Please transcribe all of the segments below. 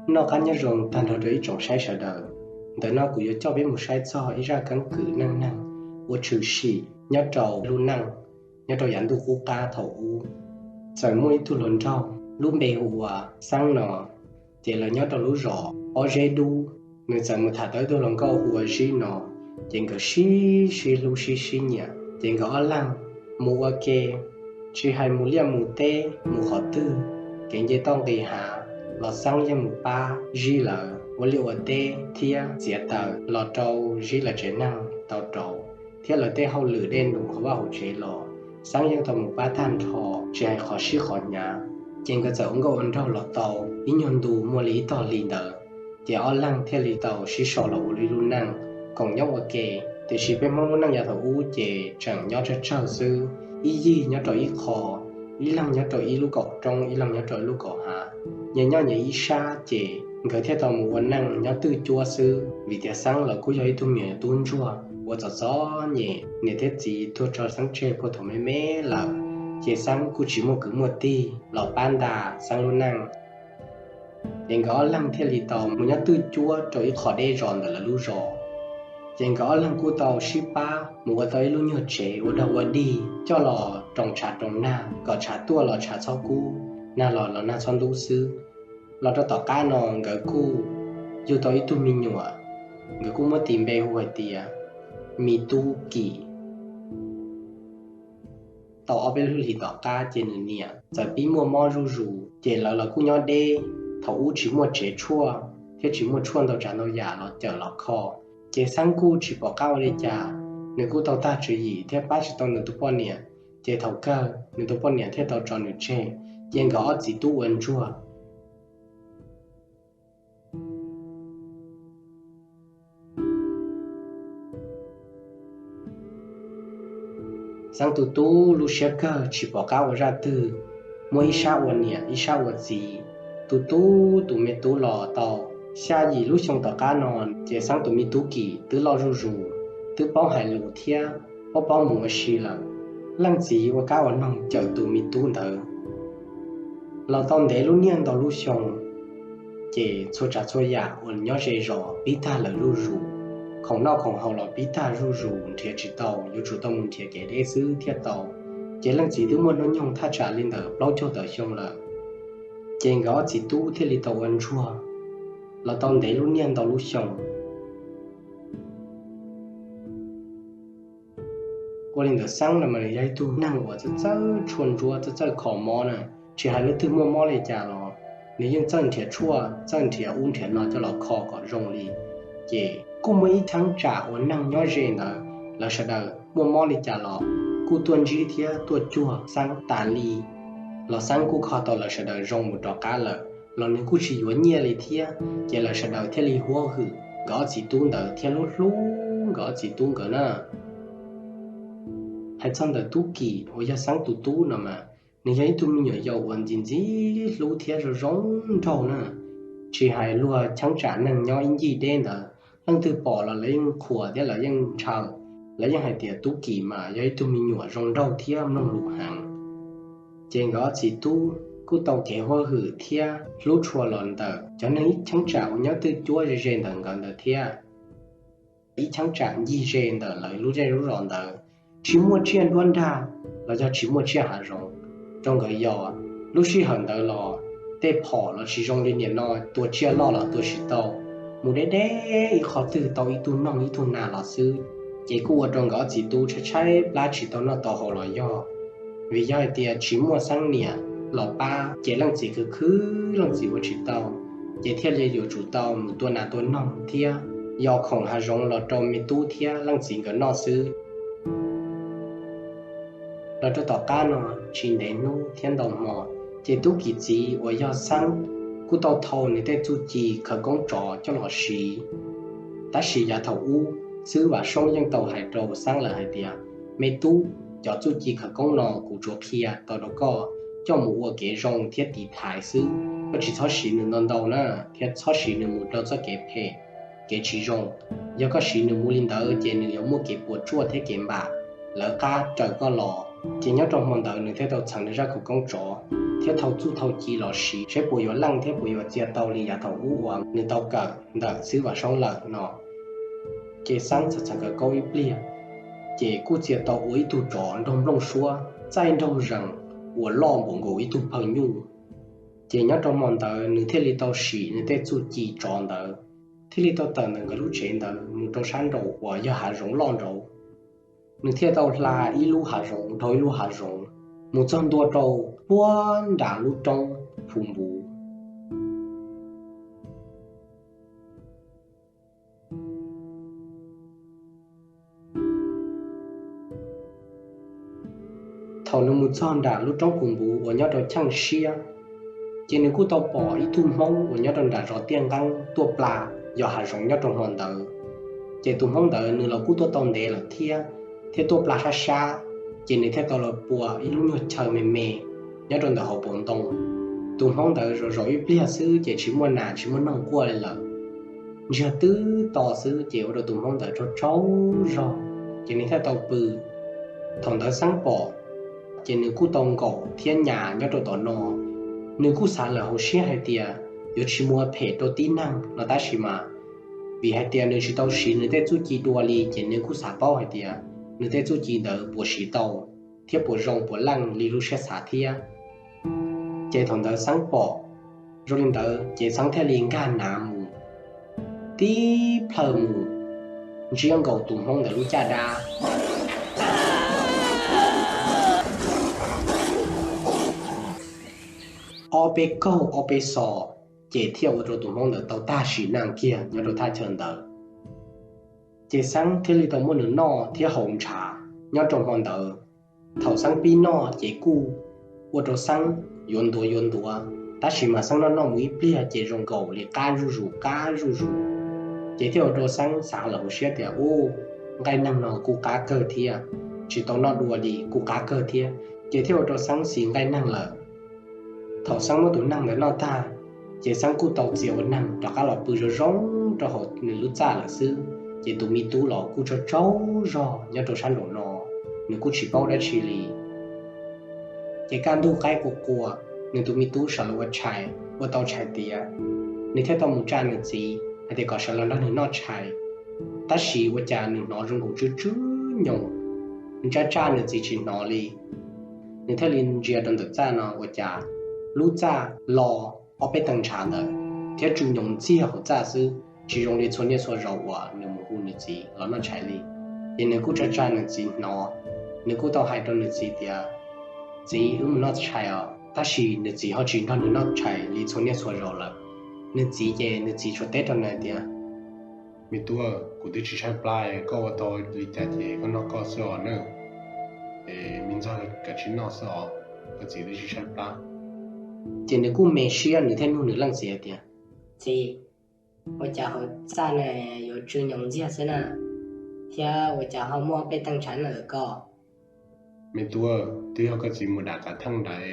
Noj qab nyob zoo tag nrho rau ib tsoom saib sawv daws. Ntawm no kuv yuav coj peb mus saib txog ib zaj keeb kwm neej neeg uas tshwm sim nyob rau lub neej, nyob rau yav ntuj qub qab thaum ub. Txawm muaj ib tug hluas nraug lub npe hu ua Xeeb no, ces lawv nyob rau lub zos Pob Zeb Dub. Nws txawm mus tham tau ib tug hluas nkauj hu ua Zib no, ces nkawd sib sib hlub sib sib nyiam, ces nkawd ob leeg mus ua ke, tsis hais mus liaj mus teb mus qhov twg, kev nce toj nqis hav los Xeeb yeej mus pab Zib lawv ua liaj ua teb thiab txiav taws los rau Zib lawv tsev neeg tau rauv, thiab lawv tej hauj lwm dej num hauv vaj hauv tsev los Xeeb yeej tau mus pab tag nrho, tsis hais qhov sib qhov hnyav. Ces nkawd txawm ua nkauj ua nraug los tau ib nyuag ntu muaj li ib tog hli ntawd, ces ob leeg thiaj li tau sib sau los ua ib lub neej koom nyob ua ke. Tiam sis peb Hmoob lub neej yav thaum ub ces tseem nyob tsawg tsawg xwb, ib yig nyob rau ib qho, ib leeg nyob rau ib lub kaum roob, ib leeg nyob rau ib lub kaum hav, nyias nyob nyias ib sab, ces nkawd thiaj tau mus ua neej nyob twj cuab xwb. Vim tias Xeeb los kuj yog ib tug me nyuam tub ntsuag uas txom txom nyem, niam thiab txiv tuag tso Xeeb tseg puag thaum me me lawm, ces Xeeb kuj tsis muaj kwv muaj tij los pab nta Xeeb lub neej. Ces nkawd ob leeg thiaj li tau mus nyob twj cuab rau ib qho deb zos ntawm lawv lub zos. Ces nkawd ob leeg kuj tau sib pab mus ua tau ib lub nyuag tsev ua dog ua dig coj los roos tshav roos nag, kom tshav tuaj los tshav txhob kub, nag los los nag txhob ntub xwb. Los rau tom qab no nkawd kuj yug tau ib tug me nyuam, nkawd kuj muab tis npe hu hais tias Me Tub Kim. Tau ob peb lub hlis tom qab ces nws niam txawm pib muaj mob zuj zus, ces lawv los kuj nyob deb, thaum ub tsis muaj tsev tshuaj thiab tsis muaj tshuaj ntau tsav ntau yam los cawm los kho. Ces Xeeb kuj tsis pom qab ua li cas, nws kuj tau tag tswv yim thiab pab tsis tau nws tus poj niam, ces thaum kawg nws tus poj niam thiaj tau tso nws tseg, ces nkawd ob txiv tub ua ntsuag. Xeeb tus tub lub siab kawg tsis pom qab ua zaj twg, muab ib sab ua niam ib sab ua txiv. Tus tub tus me tub los tau xya yim lub xyoo tom qab no, ces Xeeb tus me tub Kim twb loj zuj zus, twb paub hais lus thiab paub paub mus ua si lawm. Leej txiv ua kab ua noog cawm tus me tub ntawd los tau ntev lub niaj ntau lub xyoo, ces txhua tsav txhua yam uas nyob ze zos pib tag lawm zuj zus, khoom noj khoom haus los pib tag zuj zus, nrhiav tsis tau, yuav tsum tau mus nrhiav kev deb xwb thiaj tau. Ces leej txiv twb muaj hnub nyoog thaj tsam li ntawm plaub caug tawm xyoo lawm, ces nkawd ob txiv tub thiaj li tau ua ntsuag los tau ntev lub niaj ntau lub xyoo. Ua li ntawd Xeeb no mas nws yog ib tug neeg uas txawj txawj tshuaj ntsuab, txawj txawj kho mob na. Tsis hais leej twg muaj mob li cas los nws yeej txawj nrhiav tshuaj, txawj nrhiav ub nrhiav no coj los kho kom zoo li. Ces kuj muaj ib cheeb tsam uas neeg nyob ze ntawd, lawv sawv daws muaj mob li cas los kuj tuaj ntsib thiab tuaj cuag Xeeb tas li. Los Xeeb kuj kho tau lawv sawv daws zoo mus rov qab lawm, los nws kuj tsis yuav nyiaj li thiab, ces lawv sawv daws thiaj li huab hwm nkawd ob txiv tub ntawd thiab hlub hlub nkawd ob txiv tub nkawd na. Hais txog ntawm Tub Kim uas yog Xeeb tus tub no mas, nws yog ib tug me nyuam yaus uas ntxim ntxim hlub thiab zoo zoo nraug na. Tsis hais luag cheeb tsam neeg nyob ib ncig deb ntawd, leej twg pom los lawv yeej qhuas thiab lawv yeej ntshaw, lawv yeej hais tias Tub Kim mas yog ib tug me nyuam zoo nraug thiab mloog lus heev. Ces nkawd ob txiv tub kuj tau kev huab hwm thiab hlub tshua los ntawm cov neeg ib cheeb tsam uas nyob twj cuab ze ze ntawm nkawd ntawd thiab. Ib cheeb tsam ncig ze ntawm lawv lub zej lub zos ntawd, tsis muaj tsiaj nruab nrag los yog tsis muaj tsiaj hav zoov rau nkawd yos. Lub sij hawm ntawd los tej phom los tsis zoo li nim no tua tsiaj loj los tua tsis tau, mus deb deb ib qho twg tau ib tug noog ib tug nas los xwb. Ces kuj ua rau nkawd ob txiv tub tshaib tshaib plab tsis tau noj tau haus los yog, vim yog hais tias tsis muaj Xeeb niam los pab ces leej txiv khwv khwv leej txiv ua tsis tau, ces thiaj li yuav tsum tau mus tua nas tua noog thiab yos khoom hav zoov los rau me tub thiab leej txiv nkawd noj xwb. Los rau tom qab no tsis ntev hnub thiab ntau hmo, ces Tub Kim txiv uas yog Xeeb kuj tau thau nws tej txuj ci khawv koob tsov coj los siv. Tab sis yav thaum ub, Xwb Vam Soob yeej tau hais rau Xeeb lawm hais tias, me tub, cov txuj ci khawv koob no kuv tsuas qhia tau rau koj coj mus ua kev zoo thiab tiv thaiv xwb, koj tsis txhob siv nws ntau ntau na, thiab txhob siv nws mus rau txoj kev phem, kev tsis zoo. Yog koj siv nws mus li ntawd ces nws yuav muaj kev puas tsuaj thiab kev npam lawv qab raws koj los. Ces nyob rau hmo ntawd nws thiaj tau txheev nws zaj khawv koob tsov thiab thau txuj thau ci los siv seb puas yuav leej thiab puas yuav txia tau li yav thaum ub uas nws tau kawm ntawm xib Vam Soob lawm no. Ces Xeeb txheev txheev khawv koob ib pliag, ces kuj txia tau ua ib tug tsov nraug nplooj suab txaij nraug zees uas loj npaum nkaus ib tug phaw nyuj. Ces nyob rau hmo ntawd nws thiaj li tau sim nws tej txuj ci tsov ntawd, thiaj li tau tawm ntawm nkawd lub tsev ntawd mus rau sab nraum uas yog hav zoov loj nraud. Nws thiaj tau hla ib lub hav zoov dhau ib lub hav zoov mus txog ntua rau puag nram lub roob Phu Npuv. Thaum nws mus txog nram lub roob Phu Npuv uas nyob rau cheej siab, ces nws kuj tau pom ib tug Hmoob uas nyob rau nram zos Tiaj Nqeeb tuaj pla yos hav zoov nyob rau hmo ntawd. Ces tus Hmoob ntawd nws los kuj tuaj tau ntev lawm thiab, thiab tuaj pla sab sab, ces nws thiaj tau los pua ib lub nyuag chaw me me nyob rau ntawm hauv paus ntoo. Tus Hmoob ntawd zaum zaum ib pliag xwb ces tsis muaj nas tsis muaj noog quaj li lawm, ntsiag twb to xwb ces ua rau tus Hmoob ntawd tsaug tsaug zog, ces nws thiaj tau pw. Thaum ntawd Xeeb pom, ces nws kuj tau nkaum thiab nyas nyob rau tom no. Nws kuj xav lawm hauv siab hais tias yuav tsis mus ua phem rau tib neeg no tab sis mas vim hais tias nws tsis tau siv nws tej txuj ci dua li ces nws kuj xav paub hais tias nws tej txuj ci ntawd puas siv tau thiab puas zoo puas leej li lub siab xav thiab. Ces thaum ntawd Xeeb pom zoo li ntawd ces Xeeb thiaj li nkag nav mus, tib plhaw mus ntsiab nkaus tus Hmoob ntawd lub caj dab ob peb kaug ob peb xo, ces thiaj ua rau tus Hmoob ntawd tau tag sim neej kiag nyob rau thaj chaw ntawd. Ces Xeeb thiaj li tau muab nws noj thiab haus ntshav nyob rau hmo ntawd. Thaum Xeeb pib noj ces kuj ua rau Xeeb yuav ntuav yuav ntuav, tab sis mas Xeeb noj noj mus ib pliag ces zoo nkaus li qab zuj zus qab zuj zus, ces thiaj ua rau Xeeb xav lawm hauv siab tias, u, nqaij neeg no kuj qab kawg thiab, tsis tau noj dua li kuj qab kawg thiab, ces thiaj ua rau Xeeb xis nqaij neeg lawm. Thaum Xeeb muab tus neeg ntawd noj tag, ces Xeeb kuj tau txia ua neeg rov qab los pw zoo zoo rau hauv nws lub txaj lawm xwb. Ces tus me tub los kuj tsaug tsaug zog nyob rau sab nraum no, nws kuj tsis paub dab tsi li. Ces kaj ntug qaib qua qua, nws tus me tub sawv los ua tshais, ua tau tshais tiav, nws thiaj tau mus tsa nws txiv hais tias kom sawv los nrog nws noj tshais. Tab sis ua cas nws hnov zoo nkaus tsw tsw nyoos, nws tsa tsa nws txiv tsis hnov li. Nws thiaj li ntsia rau ntawm txaj no ua cas lub txaj lo ob peb tee ntshav ntawd thiab tsw nyoos ntxiag hauv txaj xwb, tsis zoo li txhua niaj txhua zaus uas nws mus hu nws txiv los noj tshais li. Ces nws kuj tsa tsa nws txiv hnov, nws kuj tau hais rau nws txiv tias, txiv, wb mus noj tshais os. Tab sis nws txiv ho tsis nrog nws noj tshais li txhua niaj txhua zaus lawm. Nws txiv ces nws txiv tsuas teb rau nws tias, me tub, kuv twb tsis tshaib plab, koj ua tau li cas ces koj noj koj xwb os nawb. Es me ntxawg kav tsij noj xwb os, koj txiv twb tsis tshaib plab. Ces nws kuj me siab, nws thiaj nug nws leej txiv hais tias, txiv, ua cas hauv txaj no yuav tsw nyoos ntxiag xwb na, thiab ua cas ho muaj ob peb teej ntshav ntawm ko? Me tub, twb yog koj txiv mus dam kav theej nrad,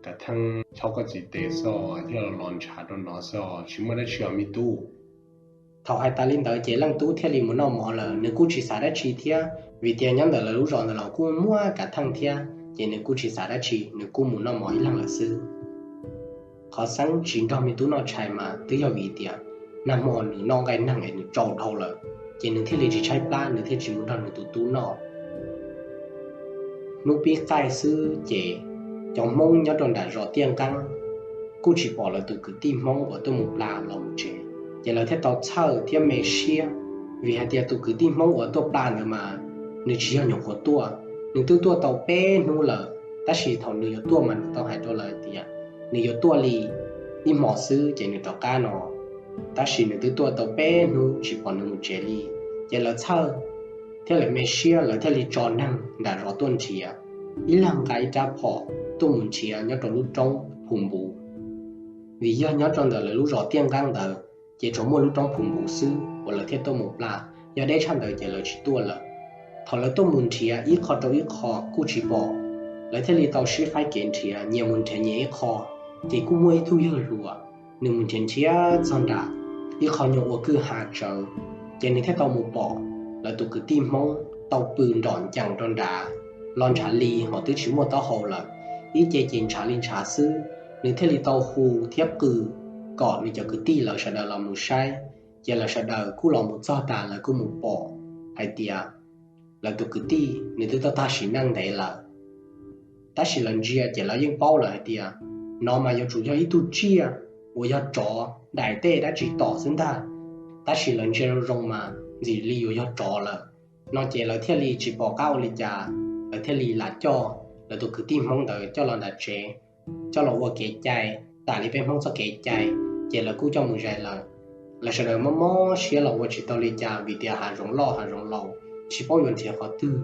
kav theej chob koj txiv tes xwb os, thiaj los los ntshav rau no xwb os, tsis muaj dab tsi os me tub. Thaum hais tas li ntawd ces leej tub thiaj li mus noj mov lawm, nws kuj tsis xav dab tsi thiab, vim tias nyob ntawm lawv lub zos ntawd los kuj muaj kav theej thiab, ces nws kuj tsis xav dab tsi, nws kuj mus noj mov ib leeg lawm xwb. Qhov Xeeb tsis nrog me tub noj tshais mas twb yog vim tias nag hmo nws noj nqaij neeg es nws tsau dhau lawm, ces nws thiaj li tsis tshaib plab, nws thiaj tsis mus nrog nws tus tub noj. Hnub pib qaij xwb ces cov Hmoob nyob rau nram zos Tiaj Nqeeb kuj tsis pom lawv tus kwv tij Hmoob uas tuaj mus pla los mus tsev, ces lawv thiaj tau txhawj thiab me siab, vim hais tias tus kwv tij Hmoob uas tuaj pla ntawd mas nws tsis yog nyuam qhuav tuaj, nws twb tuaj tau peb hnub lawm, tab sis thaum nws yuav tuaj mas nws tau hais rau lawv tias nws yuav tuaj li ib hmos xwb ces nws rov qab no, tab sis nws twb tuaj tau peb hnub tsis pom nws mus tsev li. Ces lawv txhawj thiab lawv me siab, lawv thiaj li tso neeg nram zos tuaj nrhiav, ib leeg nqa ib rab phom tuaj mus nrhiav nyob rau lub roob Phu Npuv. Vim yog nyob rau ntawm lawv lub zos Tiaj Nqeeb ntawd ces tsuas muaj lub roob Phu Npuv xwb uas lawv thiaj tuaj mus pla, yog deb tshaj ntawd ces lawv tsis tuaj lawm. Thaum lawv tuaj mus nrhiav ib qho rau ib qho kuj tsis pom, lawv thiaj li tau sib faib kev nrhiav, nyias mus nrhiav nyias ib qho. Ces kuj muaj ib tug yawg hluas, nws mus nrhiav nrhiav txog nram ib qho nyuag ua kwj ha tsawv, ces nws thiaj tau mus pom lawv tus kwv tij Hmoob tau pw nrom ncees rau nrad. los ntshav li hos twb tsis muaj taub hau lawm, ib ce ces ntshav li ntshav xwb. Nws thiaj li tau hu thiab qw kom nws cov kwv tij lawv sawv daws los mus saib. Ces lawv sawv daws kuj los mus txog tas lawv kuj mus pom hais tias lawv tus kwv tij nws twb tau tag sim neej ntev lawm. Tab sis lawv ntsia ces lawv yeej paub lawm hais tias no mas yuav tsum yog ib tug tsiaj uas yog tsov daim tej dab tsi tom xwb ntag. Tab sis lawv ntsia zoo zoo mas ntxim li yuav yog tsov lawm. No ces lawv thiaj li tsis pom qab ua li cas, lawv thiaj li lam coj lawv tus kwv tij Hmoob ntawd coj los nram tsev, coj los ua kev cai, tam li peb Hmoob txoj kev cai, ces lawv kuj coj mus zais lawm. Lawv sawv daws mob mob siab los ua tsis tau li cas vim tias hav zoov loj hav zoov laus, tsis paub yuav nrhiav qhov twg.